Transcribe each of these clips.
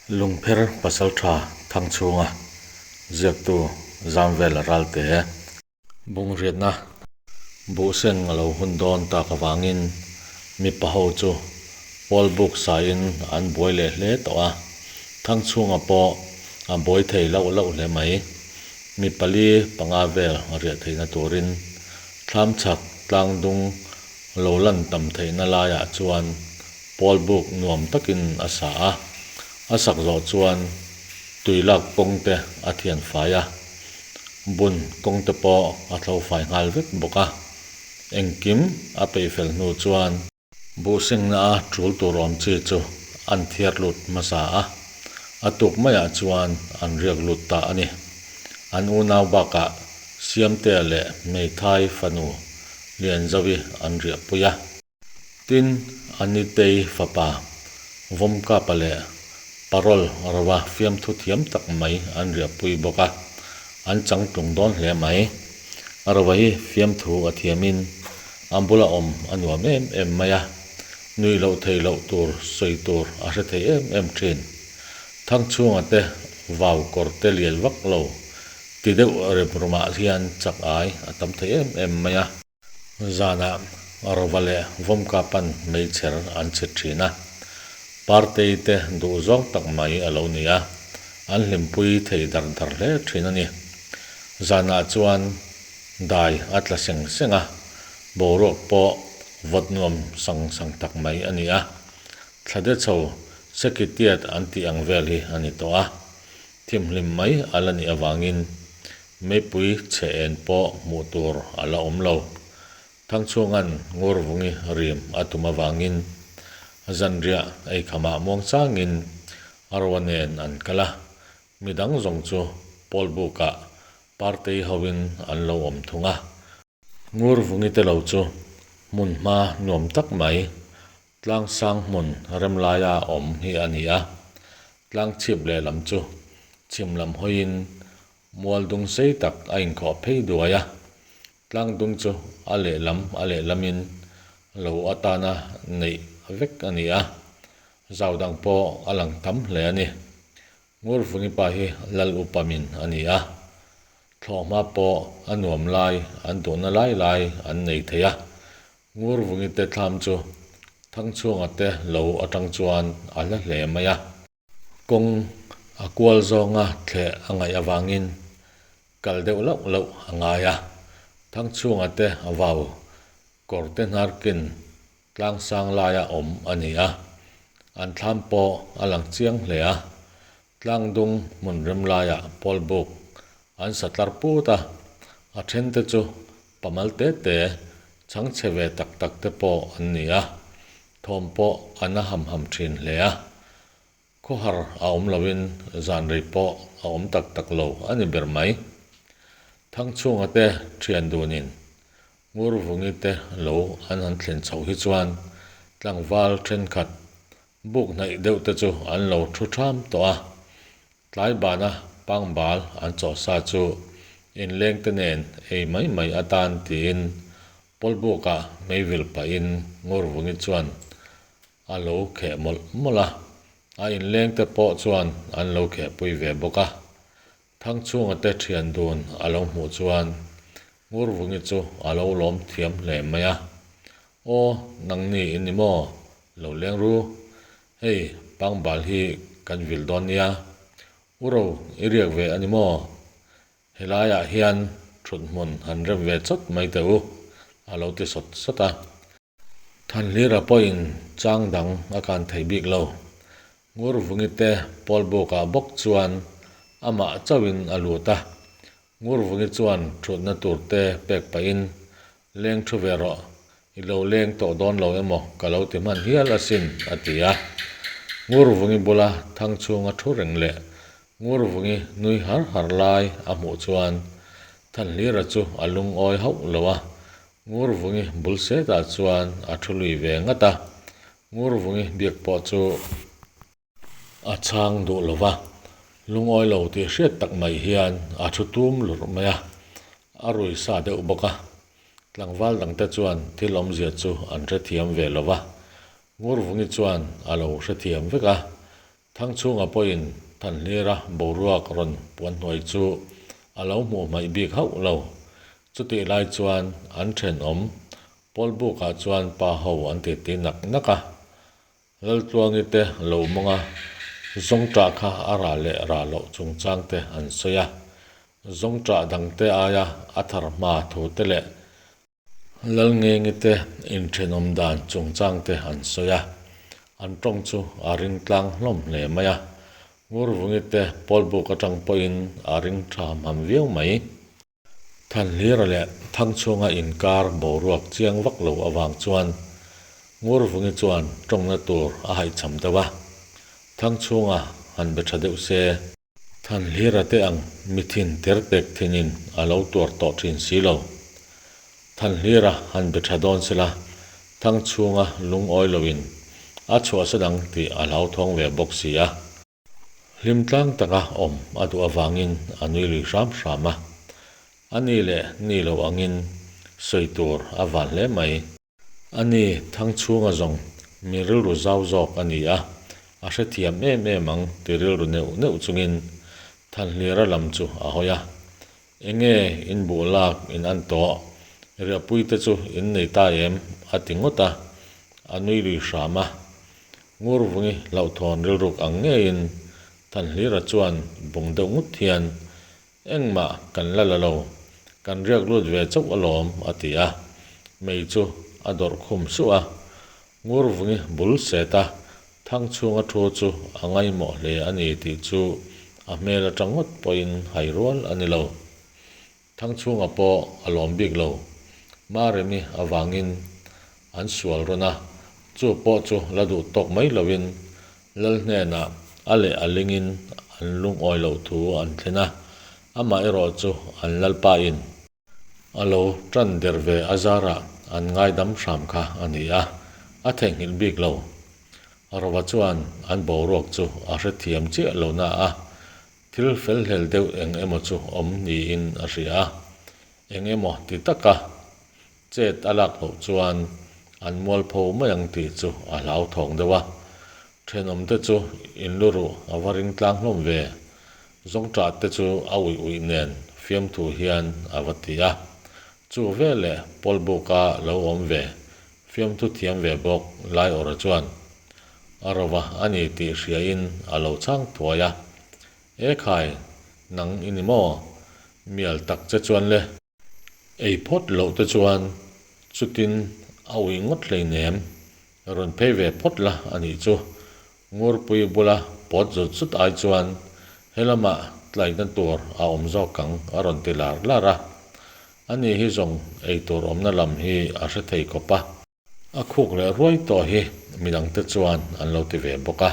Lungpher Pasaltha Thangchhunga ziaktu Zamvela Ralte bungrehna buhseng a lo hun dawn tak avangin mipa ho chu pawl buk sain an buai leh hle tawh a, Thangchhunga pawh a buai thei lauh lauh hle mai. Mi pali panga vel riah theihna turin thlam chhak tlangdung lo lan tam theihna laiah chuan pawl buk nuam takin a sa a, a sak zawh chuan tui lak kawng te a thian fai a, bun kawng te pawh a thlo fai nghal vek bawk a, engkim a peih fel hnu chuan. Buhsengna a tul tur awm chi chu an thiar lut hmasa a, a tuk maiah chuan an riak lut ta a ni. An unau bakah Siamtea leh Hmeithai fanu Lianzovi an riahpui a. Tin, Anitei fapa Vawmkapa leh Parol Rova fiamthu thiam tak mai an riahpui bawk a, an changtlung dawn hle mai. Rova hi fiamthu a thiamin a bula awm a nuam em em mai a, nuih loh theih loh tur sawi tur a hre thei em em thin. Thangchhunga te vau kawr te lian vak lo ti deuh rem rumah hian chak ai a tam thei em em mai a. Zanah Rova leh Vawmka pan meichher an chhit thin a, Partei te duh zawng tak mai a lo ni a, an hlimpui thei dar dar hle thin a ni. Zanah chuan dai a tla seng seng a, boruak pawh vawt nuam sang sang tak mai a ni a, thla de chho Sekitiat an tih ang vel hi a ni tawh a, thimhlim mai a la nih avangin meipui chhe en pawh hmuh tur a la awm lo. Thangchhunga'n Ngurvungi rim a tum avangin zanriah eikhamah muangchangin a rua nen an kal a, midang zawng chu Pawlbukah Partei hoin an lo awm thung a. Ngurvungi te lo chu hmun hma nuam tak mai, tlangsang hmun rem laia awm hi a ni a. Tlangchhip lehlam chu chhim lam hawiin mual dung sei tak a inkhawh phei duai a. Tlangdung chu a lehlam a lehlamin lo atana neih vek a ni a, zau dang pawh a lang tam hle a ni. Ngurvungi pa hi Lal Upa min a ni a, thlawhhma pawh a nuam lai an duhna lai lai an nei thei a. Ngurvungi te thlam chu Thangchhunga te lo atang chuan a hla hle mai a. Kawng a kual zawnga thleh a ngaih avangin kal deuh lauh lauh a ngai a. Thangchhunga te vau kawr te hnarkin Tlangsang laia awm a ni a, an thlam pawh a lang chiang hle a. Tlangdung hmun rem laiah pawlbuk an sa tlar put a, a then te chu pamal te te, chhangchhe ve tak tak te pawh an ni a, thawm pawh a na ham ham thin hle a. Khawhar a awm loin zan rei pawh a awm tak tak lo a ni ber mai. Thangchhunga te thian dunin Ngurvungi te lo an han thlen chhoh hi chuan tlangval thenkhat buk hnaih deuh te chu an lo thu tham tawh a. Tlai bana pangbal an chawh sa chu inleng te nen ei mai mai atan tiin Pawlbukah meivil pahin Ngurvungi chuan A lo kheh mawlh mawlh a, a inleng te pawh chuan an lo khehpui ve bawk a. Thangchhunga te thian dun a lo hmuh chuan Ngurvungi chu a lo lawm thiam hle mai a. Aw, nangni in ni maw? Lo leng ru. Hei, pangbal hi kan vil dawn nia. U ro, i riak ve a ni maw? Helaiah hian thut hmun han rem ve chawt mai teh u, a lo ti sawt sawt a. Thanhlira pawhin chang dang a kan thei bik lo. Ngurvungi te Pawlbukah bawk chuan amah chauhin a lut a. Ngurvungi chuan thutna tur te pek pahin, Leng thu ve rawh, i lo leng tawh dawn lo emaw ka lo ti hman hial asin, a ti a. Ngurvungi bula thang chhunga thu reng leh Ngurvungi nui har har lai a hmuh chuan Thanhlira chu a lungawi hauh lo a. Ngurvungi bul setah chuan a thu lui ve ngat a, Ngurvungi biak pawh chu a chhang duh lo va, lungawi lo tih hriat tak mai hian a thu tum lurh mai a, a rui sa deuh bawk a. Tlangval dangte chuan thil awmzia chu an hrethiam ve lo va, Ngurvungi chuan a lo hrethiam vek a. Thangchhunga pawhin Thanhlira boruak rawn puan hnuai chu a lo hmuh hmaih bik hauh lo. Chutih lai chuan an thenawm Pawlbukah chuan pa ho an titi nak nak a. Laltluangi te lo mawnga zawngṭah kha a rah leh rah loh chungchang te an sawi a. Zawngṭah dangte aia a thar hma thu te leh Lalngengi te inthenawm dan chungchang te an sawi a. An tawng chu a ring tlang hlawm hle mai a. Ngurvungi te Pawlbuk atang pawhin a ring tha ham viau mai. Thanhlira leh Thangchhunga inkar boruak chiang vak lo avang chuan Ngurvungi chuan tawngna tur a haihcham deuh a, Thangchhunga han be tha deuh se. Thanhlira te ang mi thin ter pek thinin a lo tuar tawh thin si lo. Thanhlira han be tha dawn sela, Thangchhunga lungawi loin a chhuahsa dang tih a hlauthawng ve bawk si a. Hlim tlang taka awm a duh avangin a nui lui hram hram a. A ni leh ni lo angin sawi tur a van hle mai. A ni Thangchhunga zawng mi rilru zau zawk a ni a, a hrethiam em em ang ti rilru neuh neuh chungin Thanhlira lam chu a hawi a. Enge in buh lak in an tawh? Riahpui te chu in nei ta em? a ti ngawt a, a nui lui hram a. Ngurvungi hlauhthawn rilruk ang ngeiin Thanhlira chuan bung deuh ngut hian, Engmah kan la la lo, kan riak lut ve chauh alawm, a ti a. Mei chu a dawrh khum suh a. Ngurvungi bul set a, thang chhunga thu chu a ngaihmawh hle a ni tih chu a hmel atang ngawt pawhin hai rual a ni lo. Thangchhunga pawh a lawm bik lo. Maremi avangin an sual rawn a, chu pawh chu la duh tawk mai loin Lal hnenah a leh a lingin an lungawi loh thu an thlen a, amah erawh chu an Lalpain a lo tan der ve a zarah an ngaidam hram kha a ni a, a theihnghilh bik lo. Rova chuan an boruak chu a hrethiam chiah lo na a, Thil felhlel deuh eng emaw chu awm niin a hria a, eng emaw ti taka chet a lak loh chuan an mualpho mai ang tih chu a hlauthawng deuh a. Thenawmte chu inluruh a va ring tlang hlawm ve, zawngṭah te chu a uih uih nen fiamthu hian a va ti a. Chu veleh Pawlbuka lo awm ve, fiamthu thiam ve bawk Laiawrha chuan A rova a ni tih hriain a lo chhang thuai a. E khai, nang i ni maw? Mial tak che chuan le. Ei phawt loh te chuan chutin a ui ngawt hleinem, rawn phei ve phawt la a nih chu. Ngurpui bula pawt zut zut ai chuan helamah tlaina tur a awm zawk ang a rawn ti lar lar a. Ani hi zawng ei tur awmna lam hi a hre thei khawp a. A khuk leh ruai tawh hi midangte chuan an lo ti ve bawk a,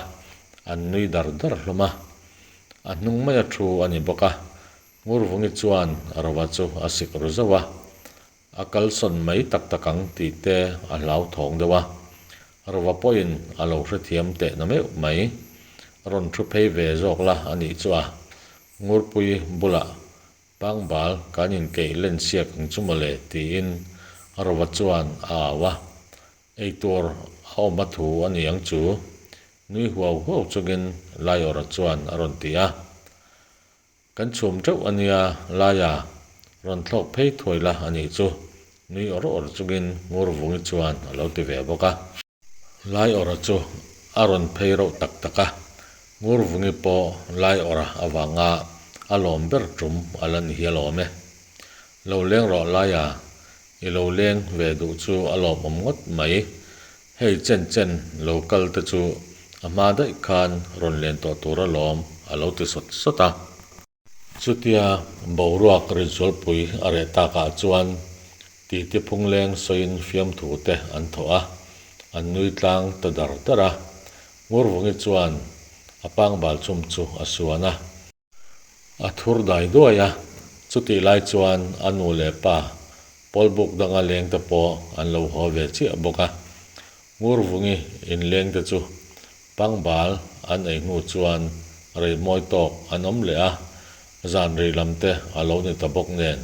an nui dar dar hlawm a. A hnung maia thu a ni bawk a, Ngurvungi chuan Rova chu a sik ru zauh a, a kalsawn mai tak tak ang tih te a hlauthawng deuh a. Rova pawhin a lo hrethiam teh na meuh mai. Rawn thu phei ve zawk la a nih chu a, Ngurpui bulah Pangbal kan inkeih len siak ang chu mawle tiin Rova chuan a au a, eitur a awm a thu a ni ang chu nui huau huau chungin Laiawrha chuan a rawn ti a. Kan chhum teuh a nia Laia, rawn thlawk phei thuai la a nih chu nui awr awr chungin Ngurvungi chuan a lo ti ve bawk a. Laiawrha chu a rawn phei rauh tak tak a, Ngurvungi pawh Laiawrha avanga a lawm ber tum a la ni hial awm e. Lo leng rawh Laia, i lo leng ve duh chu a lawmawm ngawt mai. Hei chen chen lo kal te chu a hma daih khan rawn len tawh tur a lawm a lo ti sawt sawt a. Chutia boruak rinsualpui a reh takah chuan titi phungleng sawiin fiamthu te an thawh a, an nui tlang ta dar dar a. Ngurvungi chuan a pangbal chum chu a suan a. A thur dai duai a, chutih lai chuan a nu leh pa Pawlbuk danga leng te pawh an lo haw ve chiah bawk a. Ngurvungi inleng te chu Pangbal an ei hnu chuan rei mawi tawk an awm leh a, zan rei lam te a lo ni ta bawk nen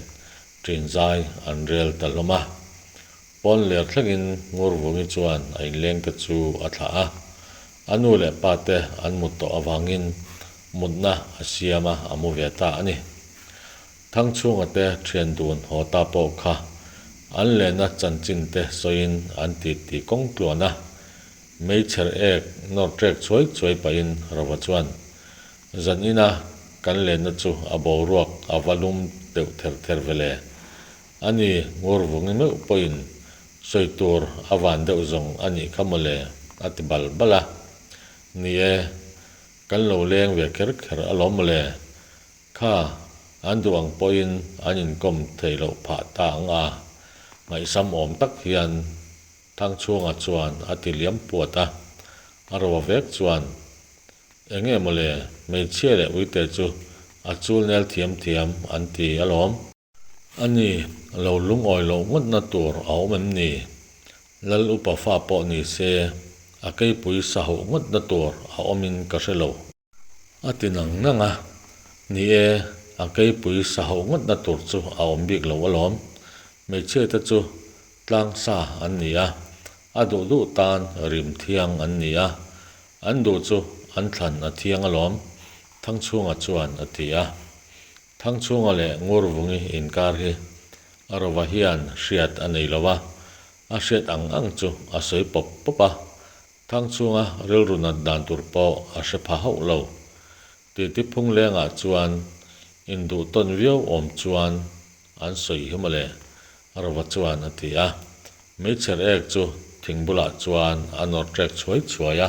ṭin zai an rel ta hlawm a. Pawn ler thlengin Ngurvungi chuan a inleng te chu a thlah a. A nu leh pa te an mut tawh avangin mutna a siam a, a mu ve ta a ni. Thangchhunga te thian dun haw ta pawh kha an lehna chanchin te sawiin an ti ti kawng tluan a. Meichher ek nawr trek chuai chuai pahin Rova chuan, Zan ina kan lehna chu a boruak a va lum deuh ther ther ve le. A ni, Ngurvungi meuh pawhin sawi tur a van deuh zawng a nih kha mawle, a ti bal bal a. Ni e, kan lo leng ve kher kher alawm mawle. Kha, an duh ang pawhin an inkawm theih loh phah ta ang a, ngaihsam awm tak hian Thangchhunga chuan a ti liam puat a. A rova vek chuan, Eng nge mawle, hmeichhia leh uite chu a chul nel thiam thiam an ti alawm. A ni, lo lungawi loh ngawtna tur a awm em ni? Lal upa fa pawh ni se, a keipui sa hauh ngawtna tur a awmin ka hre lo. A ti nang nang a, Ni e, a keipui sa hauh ngawtna tur chu a awm bik lo alawm. Hmeichhia te chu tlang sa an ni a, a duh duh tan rim thiang an ni a, an duh chu an thlan a thiang alawm, Thangchhunga chuan a ti a. Thangchhunga leh Ngurvungi inkar hi a rova hian hriat a nei lo a, a hriat ang ang chu a sawi pawp pawp a, Thangchhunga rilru nat dan tur pawh a hre pha hauh lo. Titi phung lengah chuan induh tawn viau awm chuan an sawi hi mawle, Rova chuan a ti a. Meichher ek chu thing bulah chuan a nawr trek chhuai chhuai a.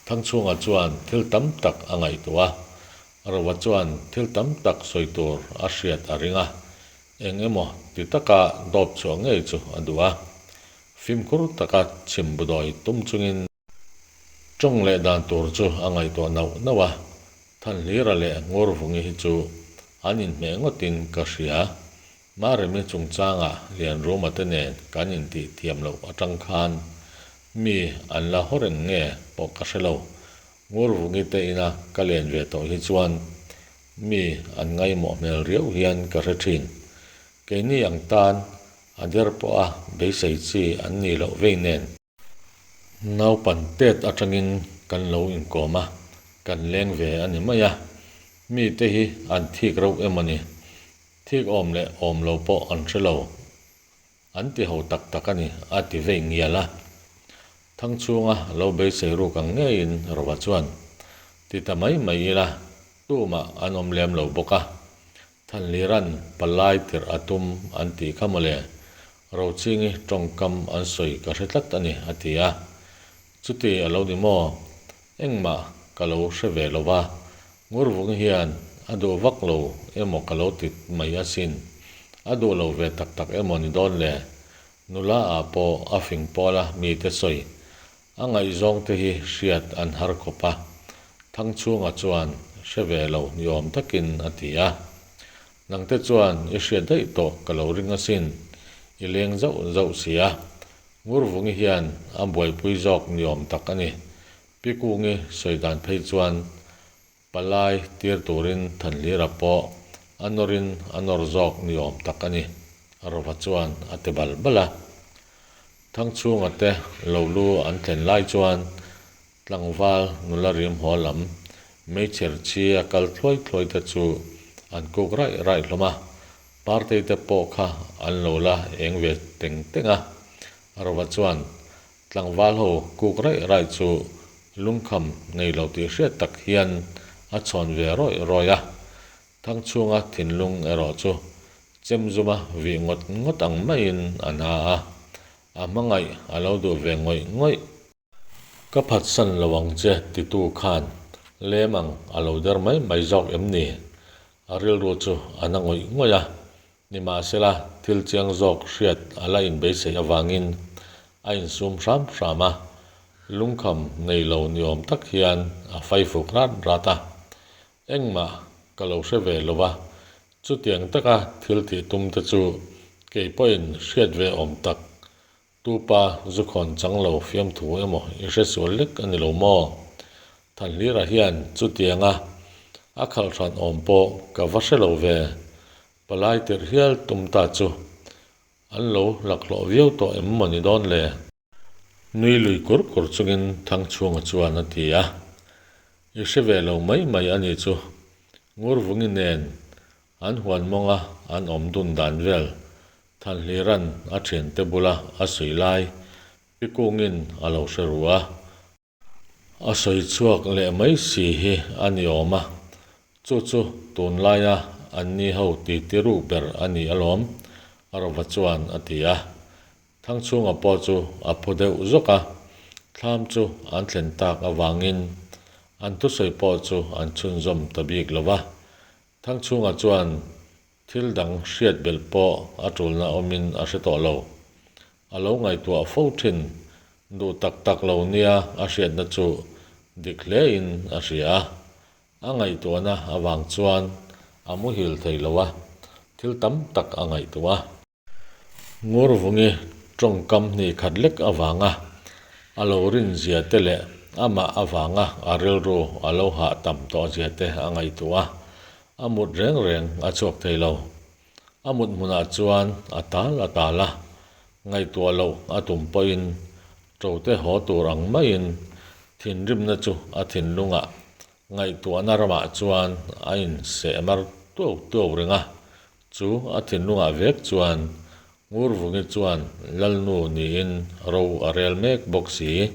Thangchhunga chuan thil tam tak a ngaihtuah a, Rova chuan thil tam tak sawi tur a hriat a ring a, eng emaw ti taka dawp chhuah ngei chu a duh a. Fimkhur taka chhim budawi tum chungin tawng leh dan tur chu a ngaihtuah nauh nauh a, Thanhlira leh Ngurvungi hi chu an inhmeh ngawtin ka hria. Maremi chungchanga Lianruma te nen kan intih thiam loh atang khan mi an la haw reng nge pawh ka hre lo. Ngurvungi te ina ka len ve tawh hi chuan mi an ngaimawh hmel riau hian ka hre thin. Keini ang tan A der pawha beisei chi an nih loh vei nen. Naupan tet atangin kan lo inkawm a, kan leng ve a ni mai a. Mite hi an thik reuh emaw ni? Thik awm leh awm lo pawh an hre lo. An ti ho tak tak a ni, a ti vei ngial a. Thangchhunga lo beisei ruk ang ngeiin Rova chuan, Ti ta mai mai ila, tumah an awm lem lo bawk a. Thanliran palai tirh a tum an tih kha mawle, Rochingi tawngkam an sawi ka hre tlat a ni, a ti a. Chuti a lo ni maw? Engmah ka lo hre ve lo va, Ngurvung hian a duh vak lo emaw ka lo ti mai asin. A duh lo ve tak tak emaw ni dawn le? Nula ah pawh a fing pawla mite sawi A ngaihzawngte hi hriat an har khawp a, Thangchhunga chuan hre ve lo ni awm takin a ti a. Nangte chuan i hriat daih tawh ka lo ring asin, i leng zauh zauh si a. Ngurvungi hian a buaipui zawk ni awm tak a ni. Pi Kungi sawi dan phei chuan palai tir turin Thanhlira pawh a nawrin a nawr zawk ni awm tak a ni, Rova chuan a ti bal bal a. Thangchhunga te lo lu an thlen lai chuan tlangval nula rim haw lam meichher chi a kal thluai thluai te chu an kuk raih raih hlawm a, Partei te pawh kha an lo la eng ve teng teng a. Rova chuan Tlangval ho kuk raih raih chu lungkham nei lo tih hriat tak hian a chhawn ve rawih rawih a. Thangchhunga thinlung erawh chu chemzuma vih ngawt ngawt ang maiin a na a, a hmangaih a lo duh ve ngawih ngawih. Ka phatsan lo ang che titu khan lem ang a lo der mai mai zawk em ni? A rilru chu a na ngawih ngawih a, nimahsela thil chiang zawk hriat a la inbeisei avangin a insum hram hram a, lungkham nei lo ni awm tak hian a faifuk rat rat a. Engmah ka lo hre ve lo va, chutiang taka thil tih tum te chu kei pawhin hriat ve awm tak Tupa zukhawn chang lo fiamthu emaw i hre sual lek a ni lo maw? Thanhlira hian chutianga a khalh hran awm pawh ka va hre lo ve. Palai tirh hial tum ta chu an lo laklawh viau tawh em maw ni dawn le? Nui lui kur kur chungin Thangchhunga chuan a ti a. I hre ve lo mai mai a nih chu. Ngurvungi nen an huan mawnga an awm dun dan vel Thanhliran a thiante bula a sawi lai Pi Kungin a lo hre ru a. A sawi chhuak leh mai si hi a ni awm a, chu chu tunlaia anni ho titi ruk ber a ni alawm, Rova chuan a ti a. Thangchhunga pawh chu a phu deuh zawk a, thlam chu an thlen tak avangin an thusawi pawh chu an chhunzawm ta bik lo va. Thangchhunga chuan Thil dang hriat belh pawh a tulna awmin a hre tawh lo. A lo ngaihtuah fo thin, duh tak tak lo nia a hriatna chu dik hlein a hria a. A ngaihtuahna avang chuan a muhil thei lo a, thil tam tak a ngaihtuah a. Ngurvungi tawngkam hnih khat lek avanga a lo rin zia te leh amah avanga a rilru a lo hah tam tawh zia te a ngaihtuah a, a mut reng reng a chhuak thei lo. A mut hmunah chuan a tal a tal a, ngaihtuah loh a tum pawhin ṭote haw tur ang maiin thinrimna chu a thinlungah ngaihtuahna ramah chuan a inseh mar tuau tuau reng a, Chu a thinlungah vek chuan Ngurvungi chuan Lalnu niin ro a rel mek bawk si.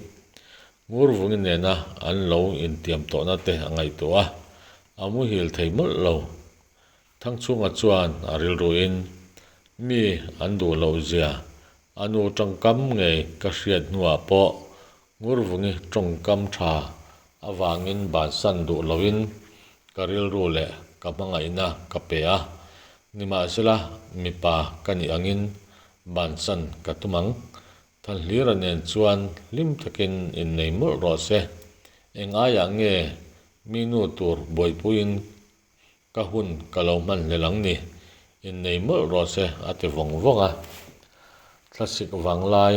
Ngurvungi nena an lo intiam tawhna te a ngaihtuah a, a muhil thei mawlh lo. Thangchhunga chuan a rilruin, Mi an duh loh zia a nu tawngkam ngei ka hriat hnuah pawh Ngurvungi tawngkam tha avangin bansan duh loin ka rilru leh ka hmangaihna ka pe a, nimahsela mipa ka nih angin bansan ka tum ang. Thanhlira nen chuan hlim takin innei mawlh rawh se. Eng aiah nge mi nu tur buaipuiin Ka hun ka lo hman hlel ang ni, innei mawlh rawh se a ti vawng vawng a. Thlasik vanglai,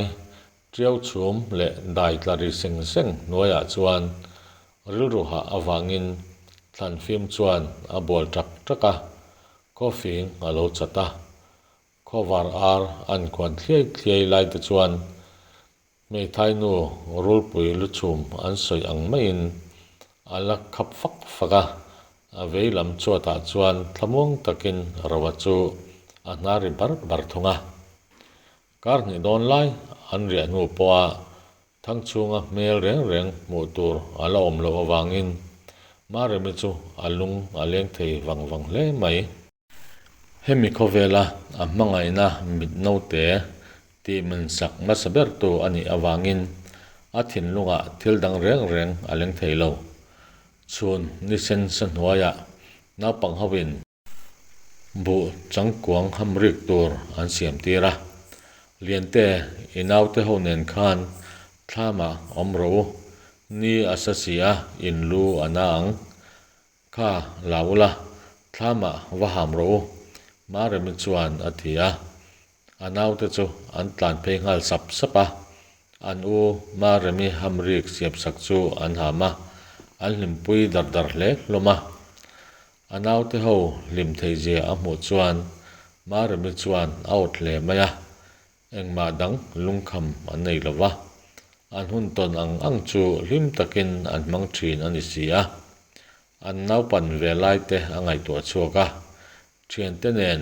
tiau chhum leh dai tla ri seng seng hnuaiah chuan rilru hah avangin thlanfim chuan a bual ṭak ṭak a, khawfing a lo chat a. Khawvar ar an khuan thliai thliai lai te chuan Hmeithai nu rulpui lu chhum an sawi ang maiin a la khap fak fak a, a vei lam chhuatah chuan thlamuang takin Rova chu a hnar ri bar bar thung a. Kar hnih dawn lai an riah hnu pawha Thangchhunga hmel reng reng hmuh tur a la awm loh avangin Maremi chu a lung a leng thei vang vang hle mai. Hemi khawvela a hmangaihna mit naute tih min sak hmasa bertu a nih avangin a thinlungah thil dang reng reng a leng thei lo. Chhun ni sen sa hnuaiah naupang hoin buh changkuang hamrik tur an siam tir a. Liante, i naute ho nen khan thlamah awm rawh u, ni a sa si a, in lu a na ang. Kha la ula, thlamah va ham rawh u, Maremi chuan a ti a. A naute chu an tlan phei nghal sap sap a. An u Maremi hamrik siamsak chu an ham a, an hlimpui dar dar hle hlawm a. A naute ho hlim theihzia a hmuh chuan Maremi chuan a awt hle mai a. Engmah dang lungkham an nei lo va, an hun tawn ang ang chu hlim takin an hmang thin a ni si a. An naupan ve lai te a ngaihtuah chhuak a, thiante nen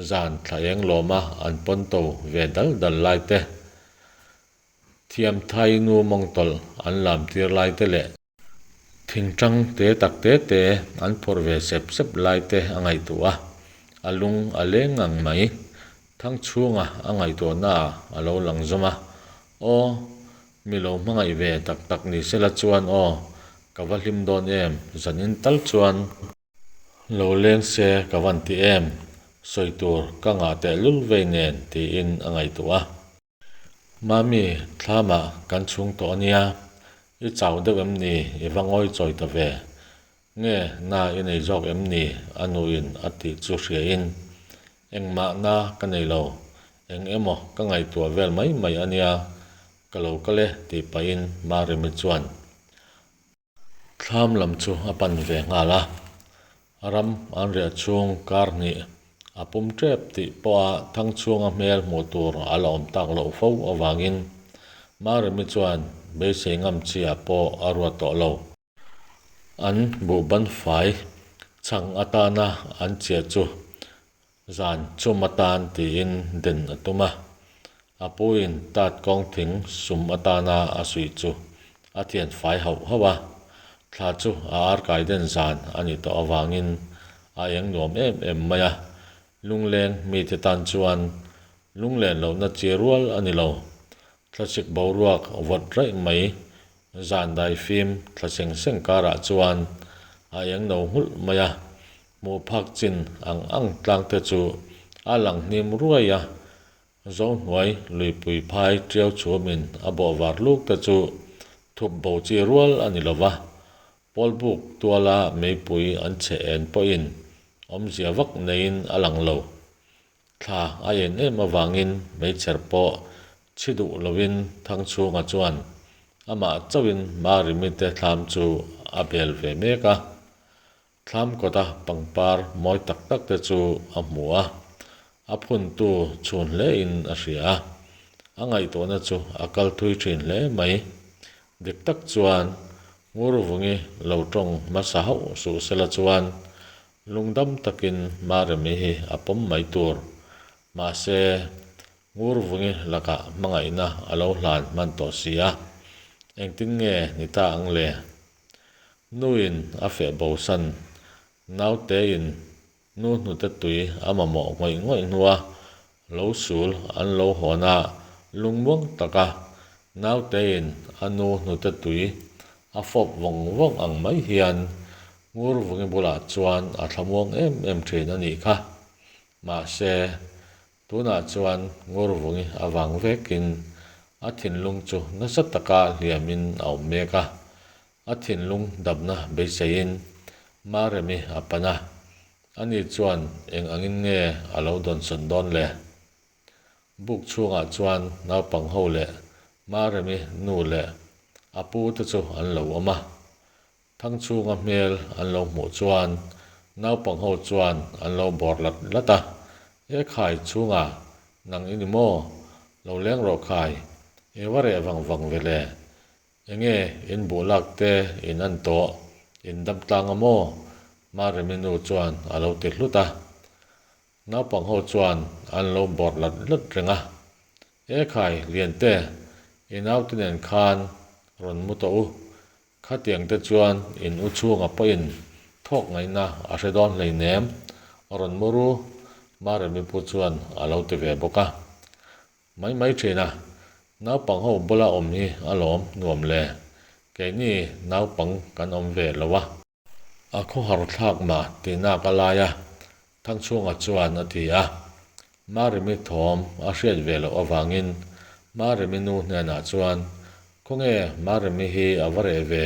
zan thla eng lawma an pawnto ve dal dal lai te, thiamthai nu mawngtawlh an lam tir lai te leh, Thingtang te tak te te an phawrh ve sep sep lai te a ngaihtuah a, a lung a leng ngang mai. Thang chhunga a ngaihtuahna ah a lo lang zawm a, Aw, mi lo hmangaih ve tak tak ni sela chuan aw, ka va hlim dawn em, zanin tal chuan. Lo leng se ka van ti em, sawi tur ka ngah tehlul vei nen tiin a ngaihtuah a. Mami, thlamah kan chhung tawh a nia, i chau deuh em ni? I va ngawi chawi ta ve. Nge, na i nei zawk em ni? A nuin a tih chu hriain, Engmah na ka nei lo, eng emaw ka ngaihtuah vel mai mai a nia, ka lo kal e tih pahin Maremi chuan Thlam lam chu a pan ve nghal a, ram an riah chhung kar hnih a pum tep tih pawha Thangchhunga hmel hmuh tur a la awm tak loh fo avangin Maremi chuan beisei ngam chi ah pawh a ruat tawh lo. An buhban fai chhang atana an chiah chu zan chum atan tiin den a tum a. A puin tat kawng thing sum atana a suih chu a thian fai hauh hauh a. Thla chu a arkai den zan a nih tawh avangin a eng nuam em em mai a. Lungleng mite tan chuan lunglen lohna chi rual a ni lo. Thlasik boruak vawt raih mai zan daifim thla seng seng karah chuan a eng no nghulh mai a, hmuh phak chin ang ang tlang te chu a lang hnim ruai a, Zohnuai luipui phai tiau chhumin a bawh var luk te chu thup bo chi rual a ni lo va, Pawlbuk tuala meipui an chhe en pawhin awmzia vak neiin a lang lo. Thla a en em avangin meichher pawh chhi duh loin Thangchhunga chuan amah chauhin Marimi te thlam chu a bel ve mek a. Thlam kawta pangpar mawi tak tak te chu a hmu a, a phuntu chhun hlein a hria a, a ngaihtuahna chu a kal thui thin hle mai. Dik tak chuan Ngurvungi lo tawng hmasa hauh suh sela chuan lungdam takin Maremi hi a pawm mai tur. Mahse, Ngurvungi lakah hmangaihna a lo hlan hman tawh si a, engtin nge ni ta ang le? Nuin a feh bosan, nautein nu hnute tui a mamawh ngawih ngawih hnua lo sul an lo hawn a, lungmuang taka nautein a nu hnute tui a fawp vawng vawng ang mai hian Ngurvungi bulah chuan a thlamuang em em thin a nih kha. Mahse, Tunah chuan Ngurvungi avang vekin a thinlung chu nasa taka hliamin a awm mek a, a thinlung damna beiseiin Maremi a pan a, ani chuan eng angin nge a lo dawnsawn dawn le? Buk chhungah chuan naupang ho leh Maremi nu leh a pu te chu an lo awm a, Thangchhunga hmel an lo hmuh chuan naupang ho chuan an lo bawr lat lat a, E khai chhunga, nang i ni maw? Lo leng rawh khai, i va reh vang vang ve le. Enge in buh lak te in an tawh, in dam tlang a maw? Maremi nu chuan a lo ti hlut a. Naupang ho chuan an lo bawr lat lat reng a, E khai Liante, i naute nen khan rawn mu tawh u, Khatiang te chuan in u chhunga pawhin thawk ngaihna a hre dawn hleinem, rawn mu ru, Maremi pu chuan a lo ti ve bawk a. Mai mai thin a, naupang ho bula awm hi a lawm nuam le, keini naupang kan awm ve lo a. A khawhar thlak mah tih nak a lai a, Thangchhunga chuan a ti a. Maremi thawm a hriat ve loh avangin Maremi nu hnenah chuan, Khawnge Maremi hi a va reh ve?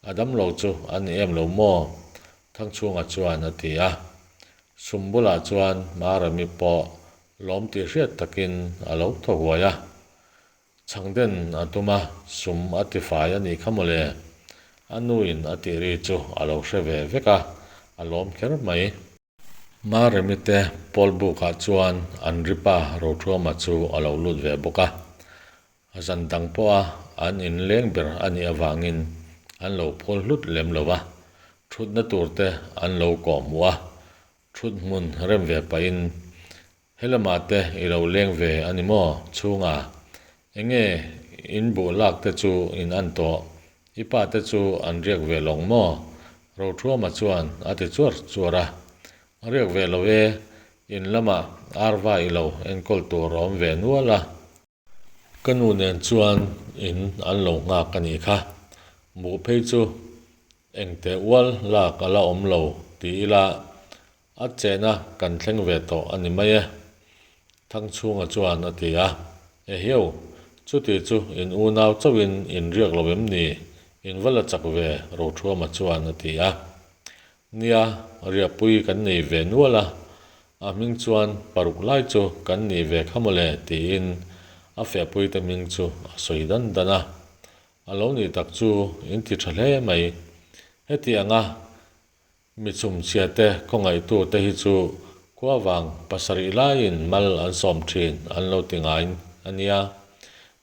A damlo chu a ni em lo maw? Thangchhunga chuan a ti a. Sum bulah chuan Maremi pawh lawm tih hriat takin a lo thaw huai a. Chhangden a tum a, sum a tifai a nih kha mawle. A nuin a tih ri chu a lo hre ve vek a, a lawm kher mai. Maremi te pawl bukah chuan an ripa Rothuama chu a lo lut ve bawk a. Zan dang pawha an inleng ber a nih avangin an lo phawl hlut lem lo va, thutna tur te an lo kawhhmuh a, thut hmun rem ve pahin Helamah te i lo leng ve a ni maw? Chhunga, Enge in buh lak te chu in an tawh? I pa te chu an riak ve lawng maw? Rothuama chuan a ti chuar chuar a. Riak ve lo e, in lamah arva i lo enkawl tur a awm ve nual a. Ka nu nen chuan in an lo nghak a nih kha. Buh phei chu engte ual lak a la awm lo ti ila a chehna kan thleng ve tawh a ni mai e, Thangchhunga chuan a ti a. Ehiau, chuti chu in unau chauhin in riak lo em ni? In va la chak ve, Rothuama chuan a ti a. Nia, riahpui kan nei ve nual a, a hming chuan paruk lai chu kan nih ve kha mawle tiin a fehpuite hming chu a sawi dan dan a. A lo nih tak chu in ti tha hle mai. Heti anga mi chhumchhia te khawngaihtu te hi chu khua vang pasarih laiin mal an sawm thin an lo ti ngai a nia.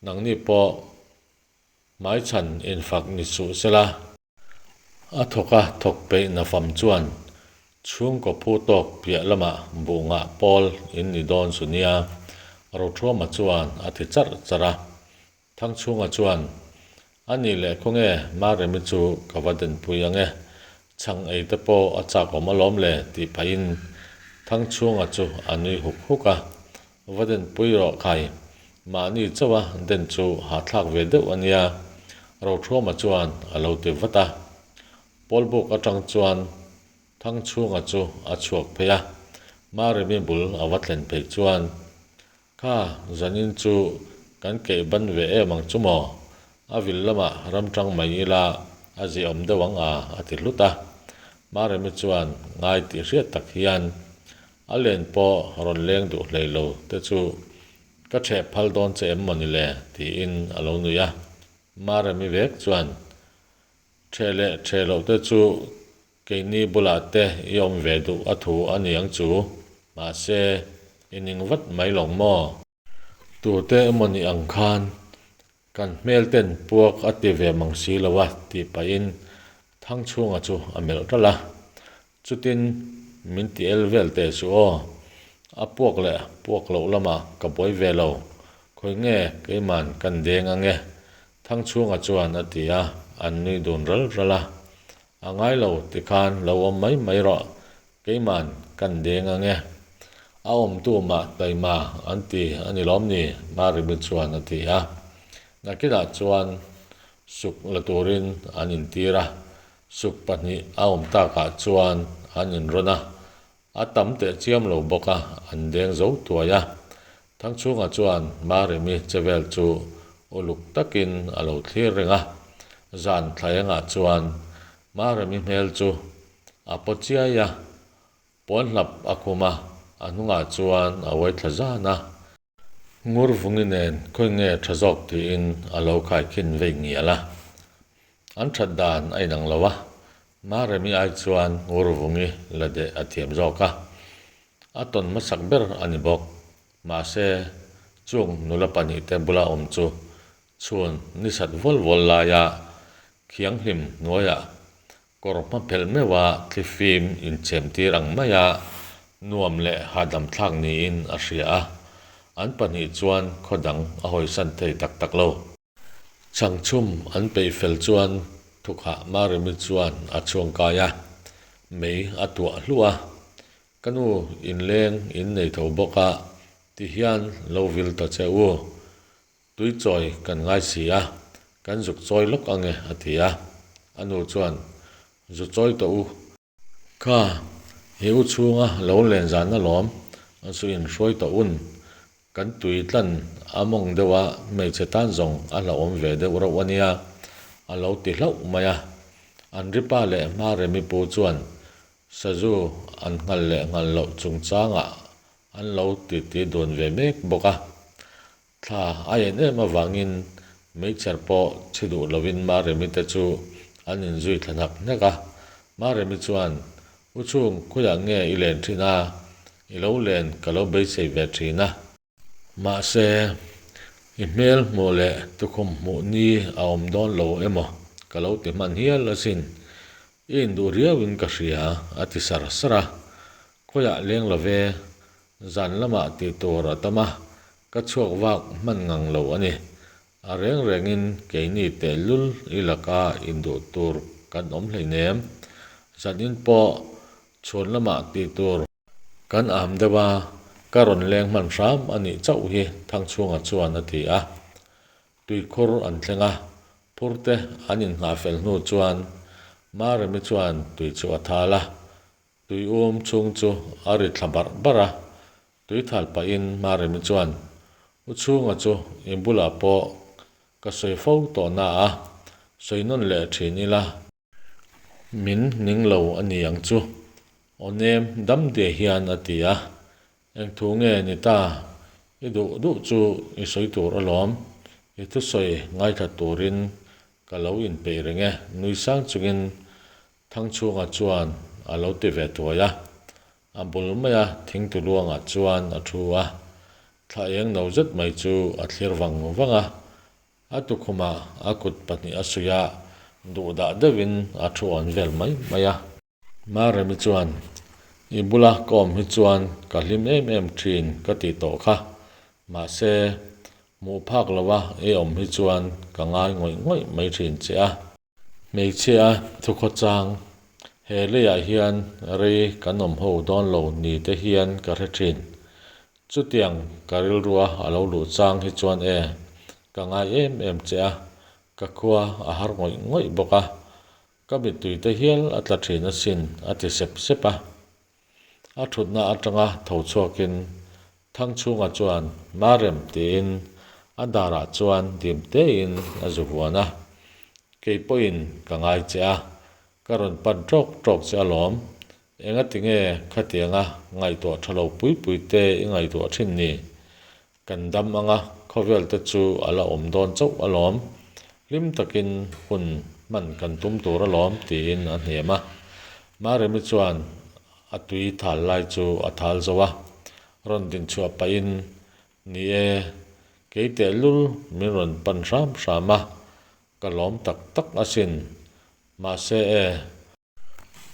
Nangni pawh hmaichhan infak ni suh sela. A thawka thawk peih nafam chuan chhungkaw phu tawk piah lamah buh ngah pawl in ni dawn su nia, Rothuama chuan a ti charh charh a. Thangchhunga chuan, A nih leh khawnge Maremi chu ka va denpui ang e, chhang ei te pawh a chak awm alawm le tih pahin Thangchhunga chu a nui huk huk a, Va denpui rawh khai, mahni chauha den chu hahthlak ve deuh a nia, Rothuama chuan a lo ti vat a. Pawlbuk atang chuan Thangchhunga chu a chhuak phei a, Maremi bul a va thlen phei chuan, Kha, zanin chu kan keih ban ve em ang chu maw? A vil lamah ram tang mai ila a ziahawm deuh ang a, a ti hlut a. Maremi chuan ngai tih hriat tak hian a len pawh rawn leng duh hlei lo te chu ka ṭheh phal dawn che em maw ni le? tiin a lo nui a. Maremi vek chuan Ṭheh leh ṭheh loh te chu Keini bulah te i awm ve duh a thu a ni ang chu, mahse i ning vat mai lawng maw? Tute emaw ni ang khan kan hmel ten puak a ti ve mang si lo a tih pahin Thangchhunga chu a melh ralh a, chutin min ti el vel teh suh aw, a puak leh puak loh lamah ka buai ve lo, khawi nge keiman kan deng ange Thangchhunga chuan a ti a, an nui dun ral ral a. A ngai lo tikhan lo awm mai mai rawh, keiman kan deng ang e. A awmtu mah taima an ti a ni lawm ni? Marimi chuan a ti a. Nakinah chuan suk la turin an intir a, suk pahnih a awm takah chuan an inrawn a, A tam teh chiam lo bawk a, an deng zo tuai a. Thangchhunga chuan Maremi che vel chu uluk takin a lo thlir reng a. Zan thlaengah chuan Maremi hmel chu a paw chiai a, puanhlap a khum a, a hnungah chuan a uai thla zan a. Ngurvungi nen khawi nge tha zawk tiin a lo khaikhin vei ngial a. An that dan a inang lo a, Maremi ai chuan Ngurvungi la deh a thiam zawk a. A tawn hmasak ber a ni bawk. Mahse, chung nula pahnihte bula awm chu chhun ni sat vual vual laia thianghlim hnuaiah Kawr hma phelh meuha thlifim inchhemtir ang maia nuam leh hahdam thlak niin a hria a, an pahnih chuan khaw dang a hawisan thei tak tak lo. Chhangchhum an peih fel chuan thukhah Maremi chuan a chhuangkai a, mei a tuah hluah a. Ka nu inleng in nei tho bawk a, tihian lo vil ta che u. Tui chawi kan ngai si a, kan zuk chawi lawk ang e, a ti a. A nu chuan, Zu chawi tawh u. Kha, he u chhunga lo len zan alawm, a zu inhruai tawh un. Kan tui tlan a mawng deuh a, hmeichhe tan zawng a hlauhawm ve deuh reuh a nia, a lo ti hlauh mai a. An ripa leh Hmaremi pu chuan sazu an nghal leh nghal loh chungchangah an lo titi dun ve mek bawk a. Thla a en em avangin meichher pawh chhi duh lovin Maremi te chu an inzui thla hnak hnek a. Maremi chuan, U chhung, khawiah nge i len thin a? I lo len ka lo beisei ve thin a. Mahse, i hmel hmuh leh tukhum hmuh ni a awm dawn lo emaw ka lo ti hman hial asin. I induh riauin ka hria, a ti sar sar a. Khawiah leng lo ve, Zan lamah tih tur a tam a, ka chhuak vak hman ngang lo a ni. A reng rengin keini tehlul i laka induh tur kan awm hleinem. Zan in pawh chhuan lamah tih tur kan am deuh a, ka rawn leng hman hram a nih chauh hi Thangchhunga chuan a ti a. Tuikhur an thleng a, phur te an innghah fel hnu chuan Maremi chuan tui chu a thal a, Tui um chhung chu a ri thla barh barh a, tui thal pahin Maremi chuan, U chhunga chu i bulah pawh ka sawi fo tawh na a, sawi nawn leh thin ila. Min ning lo a ni ang chu, aw nem dam diai hian a ti a, Eng thu nge ni ta? I duh duh chu i sawi tur alawm, i thusawi ngaithla turin ka lo inpeih reng e, nui sang chungin Thangchhunga chuan a lo ti ve thuai a, a bul maia thingtu luangah chuan a thu a, thla eng no zet mai chu a thlir vang vang a. A tukhumah a kut pahnih a suih a, duhdah deuhin a thu awn vel mai mai a. Maremi chuan, I bula ka awm hi chuan ka hlim em em thin ka tih tawh kha. Mahse, hmuh phak loa i awm hi chuan ka ngai ngawih ngawih mai thin che a. Hmeichhia thukhawchang, he leiah hian rei kan awm ho dawn lo ni te hian ka hre thin. Chutiang ka rilrua a lo luh chang hi chuan e, ka ngai em em che a, ka khua a har ngawih ngawih bawk a. Ka mittui te hial a tla thin asin, a ti sep sep a. A thutna atanga tho chhuakin Thangchhunga chuan Marem tiin a darah chuan dim tein a zu huan a. Kei pawhin ka ngai che a, ka rawn pan tawk tawk che alawm. Engati nge khatianga ngaihtuah tha lo pui pui te i ngaihtuah thin ni? Kan dam anga khawvel te chu a la awm dawn chauh alawm, hlim takin hun hman kan tum tur alawm tiin a hnem a. Maremi chuan a tui thal lai chu a thal zo a, rawn din chhuah pahin, Ni e, kei tehlul min rawn pan hram hram a, ka lawm tak tak asin, mahse e,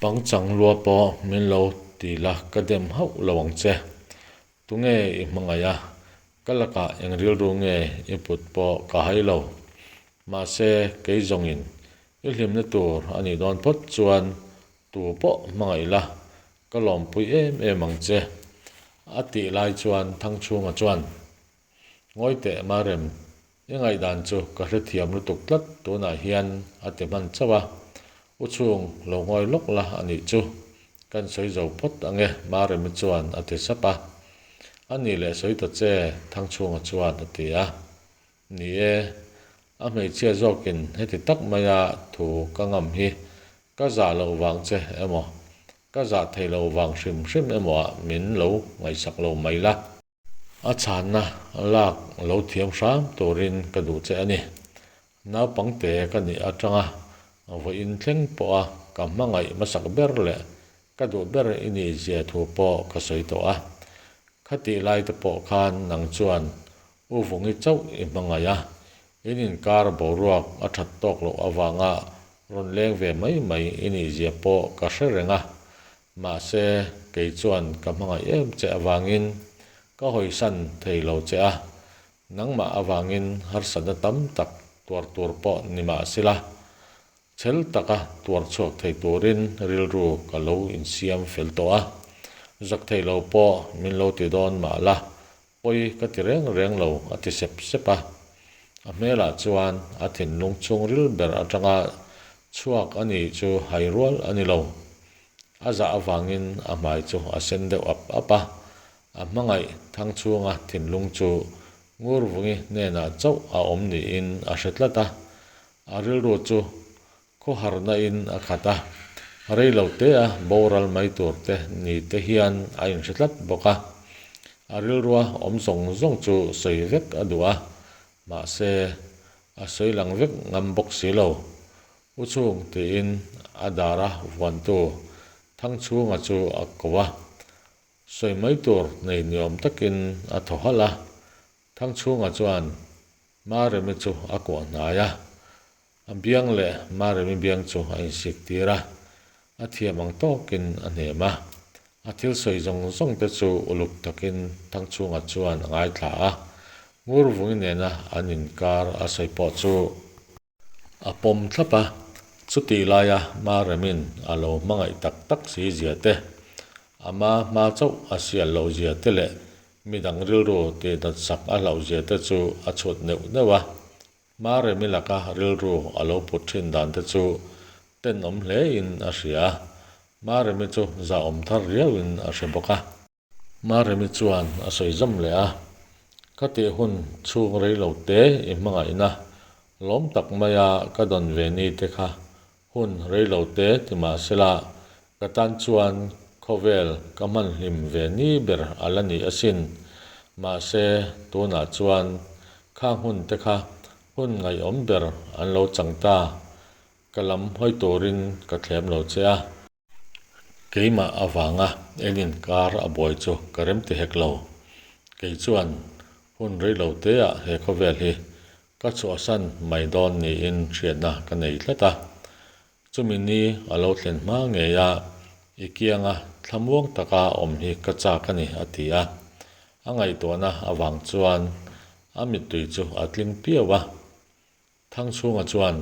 Pangchang lua pawh min lo ti la ka dem hauh lo ang che. Tunge i hmangaih a, ka lakah eng rilru nge i put pawh ka hai lo. Mahse, kei zawngin i hlimna tur a nih dawn phawt chuan tu pawh hmangaih la, ka lawmpui em em ang che. A tih lai chuan Thangchhunga chuan, Ngawi teh Marem, i ngaihdan chu ka hrethiam lutuk tlat tunah hian a ti hman chauh a, U chhung lo ngawi lawk la a nih chu, kan sawi zo phawt ange Maremi chuan a ti sap a. A nih leh sawi ta che Thangchhunga chuan a ti a. Ni e, a hmeichhia zawkin heti tak maia thu ka ngam hi ka zah loh vang che emaw, ka zah thei loh vang hrim hrim emaw ah min lo ngaihsak lo mai la. A chhanna lak lo thiam hram turin ka duh che a ni. Naupangte ka nih atanga vawiin thleng pawha ka hmangaih hmasak ber leh ka duh ber i nih zia thu pawh ka sawi tawh a. Khatih lai te pawh khan nang chuan U Vungi chauh i hmangaih a, in inkar boruak a that tawk loh avanga rawn leng ve mai mai i nih zia pawh ka hre reng a. Mahse, kei chuan ka hmangaih em che avangin ka hawisan thei lo che a, nangmah avangin harsatna tam tak tuar tur pawh ni mah sila, chhel taka tuar chhuak thei turin rilru ka lo insiam fel tawh a, zak thei lo pawh min lo ti dawn mah la, pawi ka ti reng reng lo a ti sep sep a. A hmelah chuan a thinlung chhungril ber atanga chhuak a nih chu hai rual a ni lo. A zah avangin a hmai chu a sen deuh ap ap a, a hmangaih Thangchhunga thinlung chu Ngurvungi hnenah chauh a awm niin a hre tlat a, a rilru chu khawharna in a khat a, rei lo te a boral mai tur te ni te hian a inhre tlat bawk a. A rilrua awm zawng zawng chu sawi vek a duh a, mahse a sawi lang vek ngam bawk si lo. U chhung tiin a dara vuantu Thangchhunga chu a ko a, sawi mai tur nei ni awm takin a thaw halh a. Thangchhunga chuan Maremi chu a kuah hnai a, a biang leh Maremi biang chu a insik tir a, a thiam ang tawkin a hnem a. A thil sawi zawng zawng te chu uluk takin Thangchhunga chuan a ngaithla a, Ngurvungi nena an inkar a sawi pawh chu a pawm thlap a, chutih laia Maremin a lo hmangaih tak tak si zia te, ama hma chauh a sial loh zia te leh midang rilru tihnat sak a hlauh zia te chu a chhut neuh neuh a. Maremi laka rilru a lo put thin dan te chu tenawm hlein a hria a, Maremi chu zahawm thar riauin a hre bawk a. Maremi chuan a sawi zawm leh a, Ka tih hun chhung rei lo te i hmangaihna lawm tak maia ka dawn ve ni te kha hun rei lo te ti mah sela ka tan chuan khawvel ka hman hlim ve ni ber a la ni asin. Mahse tunah chuan khang hun te kha hun ngaihawm ber an lo chang ta. Ka lam hawi turin ka thlem lo che a. Keimah avanga en inkar a buai chu ka rem ti hek lo. Kei chuan hun rei lo teah he khawvel hi Ka chhuahsan mai dawn niin hriatna ka nei tlat a. Chumi ni a lo thlen hma ngei a, i kianga thlamuang taka awm hi ka chak a ni, a ti a. A ngaihtuahna avang chuan a mittui chu a tling piau a. Thangchhunga chuan,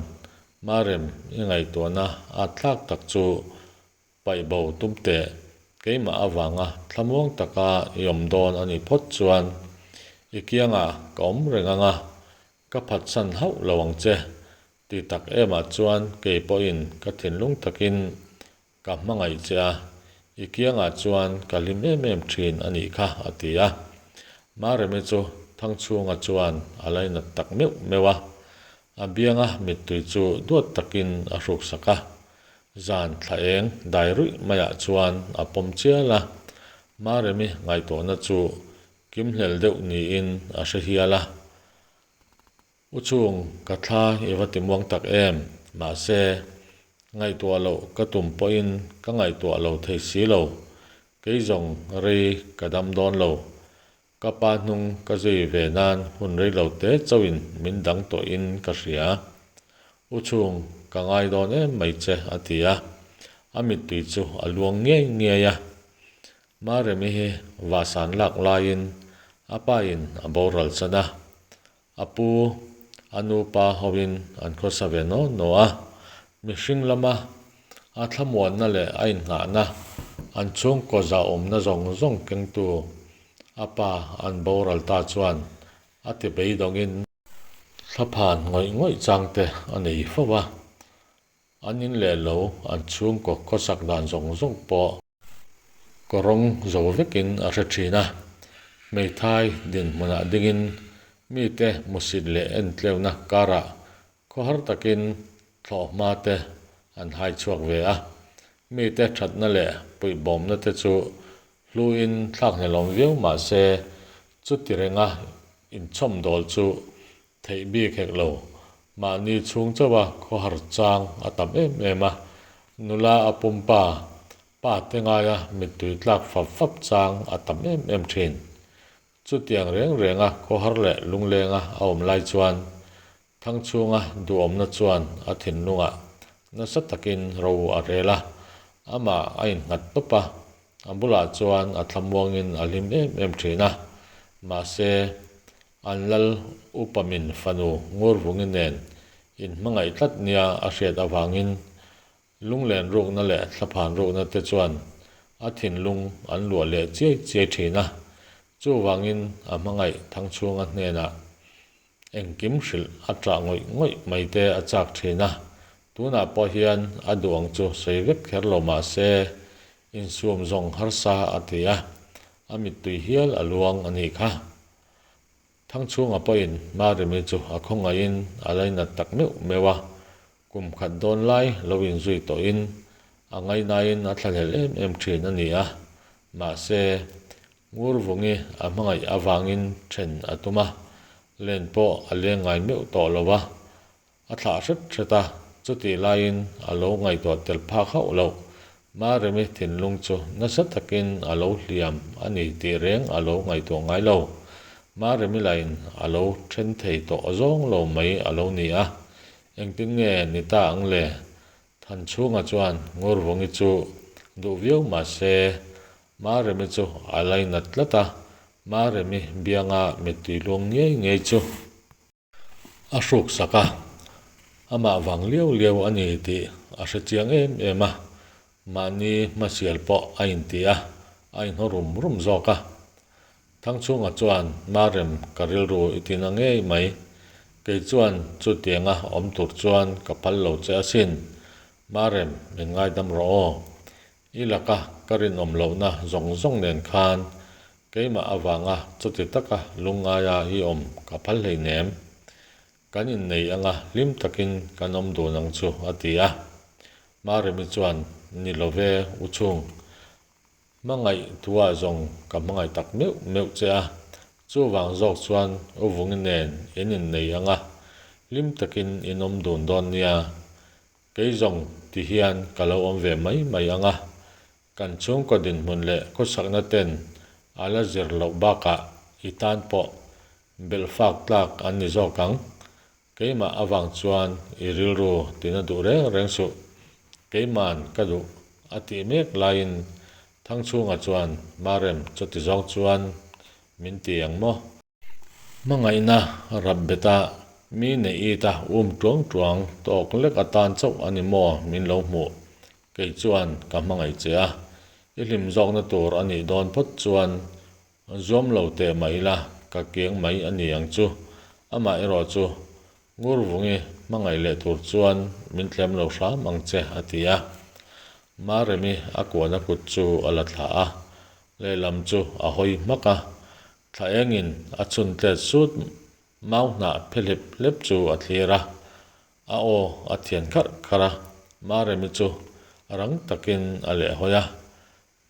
Marem, i ngaihtuahna a tlak tak chu Paih bo tum teh, keimah avanga thlamuang taka i awm dawn a nih phawt chuan i kiangah ka awm reng ang a, ka phatsan hauh lo ang che, ti tak emah chuan kei pawhin ka thinlung takin ka hmangaih che a, i kiangah chuan ka hlim em em thin a nih kha, a ti a. Maremi chu Thangchhunga chuan a lainat tak meuh meuh a, a bianga mittui chu duat takin a hruksak a. Zan thla eng dai ruih maiah chuan a pawm chial a, Maremi ngaihtuahna chu kimhlel deuh niin a hre hial a. U chung, ka thla i va ti muang tak em? Mahse, ngaihtuah loh ka tum pawhin ka ngaihtuah lo thei si lo. Kei zawng rei ka dam dawn lo. Ka pa hnung ka zui ve nan hun rei lo te chauhin min dang tawhin ka hria. U chhung, ka ngai dawn em mai che, a ti a. A mittui chu a luang ngiai ngiai a. Maremi hi vahsan lak laiin a pa in a boral chan a. A pu, a nu pa hoin an khawsa ve naw naw a. Mihring lama a thlamuanna leh a innghahna, an chhungkaw zahawmna zawng zawng kengtu a pa an boral ta chuan a ti beidawngin thlaphan ngawih ngawih chang te a nei fo a. An in leh lo an chhungkaw khawsak dan zawng zawng pawh kawrawng zo vekin a hre thin a. Hmeithai dinhmunah dingin mite hmusit leh entleuhna karah Khawhar takin thlawhhma te an hai chhuak ve a, mite thatna leh puihbawmna te chu hluin thlak hnelawm viau mah se chuti renga inchhawm dawl chu theih bik hek lo. Mahni chhung chauha khawhar chang a tam em em a, nula a pumpa pa te ngaia mittui tlak fap fap chang a tam em em thin. Chutiang reng renga khawhar leh lunglenga a awm lai chuan Thangchhunga duhawmna chuan a thinlungah nasa takin ro a rel a, amah a innghat tawp a, a bulah chuan a thlamuangin a hlim em em thin a. Mahse, an lal upa min fanu Ngurvungi nen inhmangaih tlat nia a hriat avangin Lunglen rukna leh thlaphan rukna te chuan a thinlung an luah leh chiai chiai thin a, chuvangin a hmangaih Thangchhunga hnenah engkim hrilh a ṭah ngawih ngawih mai te a chak thin a, tunah pawh hian a duh ang chu sawi vek kher lo mah se insuam zawng harsa a ti a, a mittui hial a luang a nih kha. Thangchhunga pawhin Maremi chu a khawngaihin a lainat tak meuh meuh a, kum khat dawn lai lo inzui tawhin a ngaihnain a thlahlel em em thin a ni a, mahse, Ngurvungi a hmangaih avangin then a tum a, len pawh a leng ngai meuh tawh lo a, A thlah hret hret a, chutih laiin a lo ngaihtuah tel phak hauh loh. Maremi thinlung chu nasa takin a lo hliam a ni tih reng a lo ngaihtuah ngai lo. Maremi lain a lo then thei tawh zawng lo mai a lo ni a, engtin nge ni ta ang le? Thanchhunga chuan Ngurvungi chu duh viau mah se, Maremi chu a lainat tlat a, Maremi bianga mittui luang ngei ngei chu. A hruk sak a, amah vang liau liau a ni tih a hre chiang em em a, mahni hmasial pawh a inti a, a inhaw rum rum zawk a. Thangchhunga chuan, Marem, ka rilru i tina ngei mai. Kei chuan chutianga awm tur chuan ka phal lo che asin. Marem, min ngaidam rawh aw. I laka ka rinawm lohna zawng zawng nen khan keimah avanga chuti taka lungngaia i awm ka phal hleinem. Kan innei anga hlim takin kan awm dun ang chu, a ti a. Maremi chuan, Ni lo ve, u chhung. Hmangaih thuah zawng ka hmangaih tak meuh meuh che a. Chuvang zawk chuan u Vungi nen in innei anga hlim takin in awm dun dawn nia. Kei zawng ti hian ka lo awm ve mai mai ang a, kan chhungkaw dinhmun leh khawsakna ten a la zir loh bakah i tan pawh belhfak tlak an ni zawk ang. Keimah avang chuan i rilru tina duh reng reng suh. Keima'n ka duh a tih mek laiin Thangchhunga chuan Marem chuti zawng chuan min ti ang maw? Hmangaihna rap beta mi neih it a um tuang tuang tawk lek atan chauh a ni maw min lo hmuh. Kei chuan ka hmangaih che a, i hlim zawkna tur a nih dawn phawt chuan Zuam lo teh mah ila, ka kiang mai a ni ang chu. Amah erawh chu Ngurvungi hmangaih leh tur chuan min tlem lo hram ang che, a ti a. Maremi a kuahna kut chu a la thla a, lehlam chu a hawi hmak a. Thla engin a chhun tlet sut mau hnah phe hlep hlep chu a thlir a. A aw a thian kharh kharh a, Maremi chu rang takin a lehhawi a.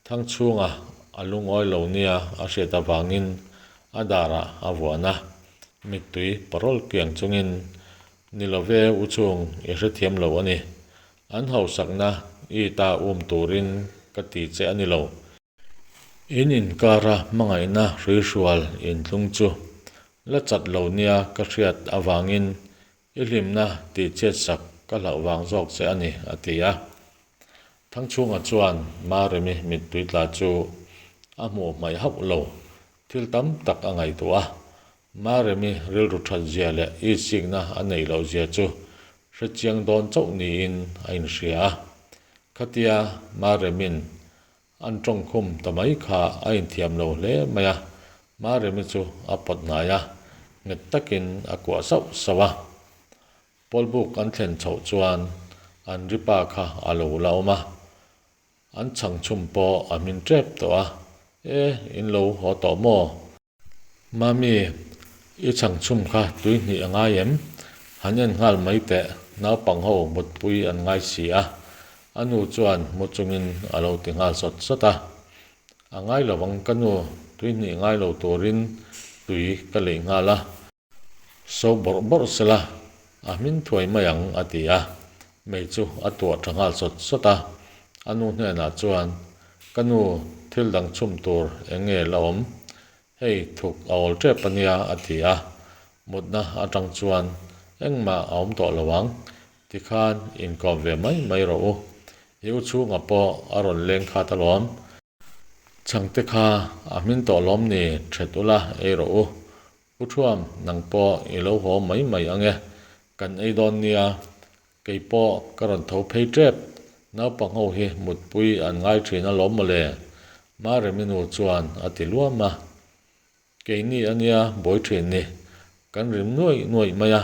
Thangchhunga a lungawi lo nia a hriat avangin a darah a vuan a, mittui parawl kiang chungin, Ni lo ve u chhung i hrethiam lo a ni. An hausakna i ta um turin ka ti che a ni lo. In inkara hmangaihna hruihrual intlung chu la chat lo nia ka hriat avangin I hlimna tih chhiatsak ka hlauh vang zawk che a ni, a ti a. Thangchhunga chuan Maremi mittui tla chu a hmuh hmaih hauh lo, thil tam tak a ngaihtuah a. Maremi rilru that zia leh itsikna a neih loh zia chu hrechiang dawn chauh niin a inhria a. Khatia Maremin An tawngkhum ta mai kha a inthiam lo hle mai a, Maremi chu a pawt hnai a, nghet takin a kuah sauh sauh a. Pawlbuk an thlen chhoh chuan an ri pa kha a lo la awm a, an chhang chhum pawh a hmin tep tawh a, E, in lo haw tawh maw? Mami, i chhang chhum kha tui hnih a ngai em? Han en nghal mai teh, naupang ho mutpui an ngai si a, a nu chuan mu chungin a lo ti nghal sawt sawt a. A ngai lo ang ka nu, tui hnih ngai lo turin tui ka leih nghal a. So bawrh bawrh sela, a hmin thuai mai ang a ti a, mei chu a tuah tha nghal sawt sawt a. A nu hnenah chuan, Ka nu, thil dang chhum tur eng nge la awm? Hei thuk a awl tep a nia a ti a. Mutna atang chuan engmah a awm tawh lo ang, tikhan inkawm ve mai mai rawh u. I u chhunga pawh a rawn leng khat alawm. Chhangte kha a hmin tawh lawm ni, ṭhet ula ei rawh u. U Thuam, nang pawh i lo haw mai mai ang e, kan ei dawn nia, kei pawh ka rawn tho phei ṭep, naupang ho hi mutpui an ngai ṭhin alawm mawle, Maremi nu chuan a ti luam a. Keini a nia buai ṭhin ni, kan rim nuaih nuaih mai a,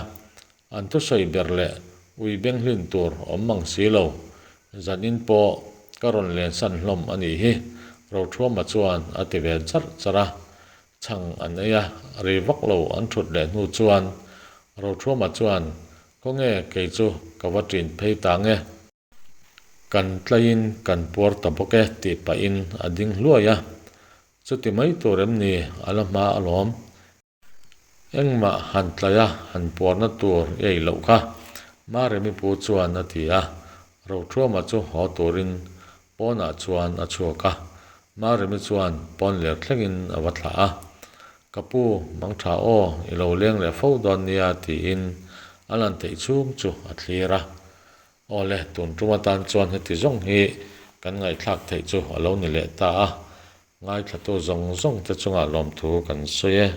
an thusawi ber leh ui beng hlin tur awm mang si lo, zanin pawh ka rawn lensan hlawm a nih hi, Rothuama chuan a ti ve charh charh a. Chhang an ei a, ri vak lo an thut leh hnu chuan Rothuama chuan, Khawnge kei chu ka va ṭin phei ta nge? Kan tlaiin kan puar ta bawk e tih pahin a ding hluai a. Chuti mai tur em ni a la hma alawm. Engmah han tlaia han puarna tur i ei loh kha, Maremi pu chuan a ti a. Rothuama chu haw turin pawnah chuan a chhuak a. Maremi chuan pawn ler thlengin a va thlah a. Ka pu, mangtha aw, i lo leng leh fo dawn nia tiin a lan theih chhung chu a thlir a. Awle, tun tum atan chuan heti zawng hi kan ngaihthlak theih chu a lo ni leh ta a, ngaithlatu zawng zawng te chungah lawmthu kan sawi e.